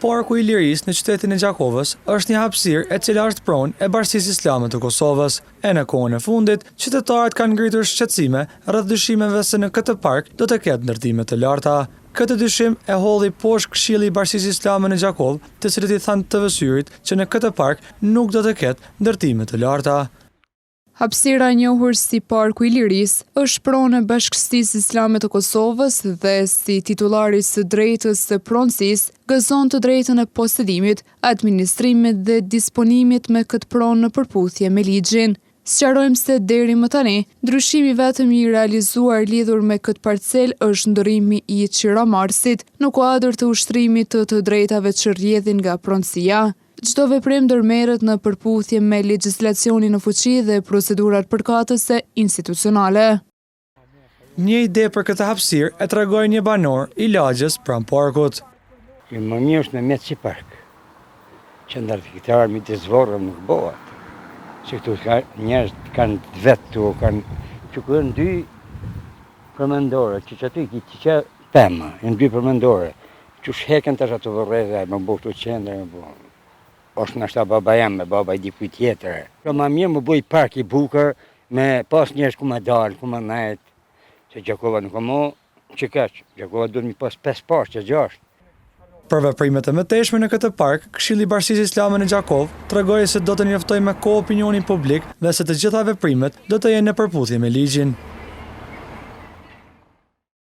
Parku i Lirisë në qytetin e Gjakovës është një hapësirë e cila është pronë e Bashkësisë Islame të Kosovës. E në kohën e fundit, qytetarët kanë ngritur shqetësime rreth dyshimeve se në këtë park do të ketë ndërtime të larta. Këtë dyshim e hodhi poshtë Këshilli i Bashkësisë Islame në Gjakovë, të cilët i thanë TV Syrit që në këtë park nuk do të ketë ndërtime të larta. Hapësira e njohur si Parku i Lirisë është pronë e Bashkësisë Islame të Kosovës dhe si titullar i së drejtës së pronësisë gëzon të drejtën e posedimit, administrimit dhe disponimit me këtë pronë në përputhje me ligjin. Sqarojmë se deri më tani, ndryshimi i vetëm i realizuar lidhur me këtë parcelë është ndërrimi i qiramarrësit në kuadër të ushtrimit të të drejtave që rrjedhin nga pronësia. Çdo veprim ndërmerret në përputhje me legjislacionin në fuqi dhe procedurat përkatëse institucionale. Një ide për këtë hapësirë e tregoi një banor i lagjes pranë parkut. Jo më mirë është me met si park. Që ndërtimtar midis vorreve nuk bëhet. Se këtu ka njerëz kanë të vet këtu, kanë që ku janë dy përmendore, që që aty i ki që pema, janë dy përmendore. Qysh heken tash ato vorreze, me bo këtu qendër, me bo. Është nashta baba jem, me baba i dikujt tjetër. Po ma mirë me bo i park i bukur, me pas njerëz ku me dalë, ku me nejt, se Gjakova nuk ka mo që kaq, Gjakova duhet me pas 5 parqe, 6. Për veprimet e mëtejshme në këtë park, Këshilli i Bashkësisë Islame në Gjakovë tregoi se do të njoftojë me kohë opinionin publik dhe se të gjitha veprimet do të jenë në përputhje me ligjin.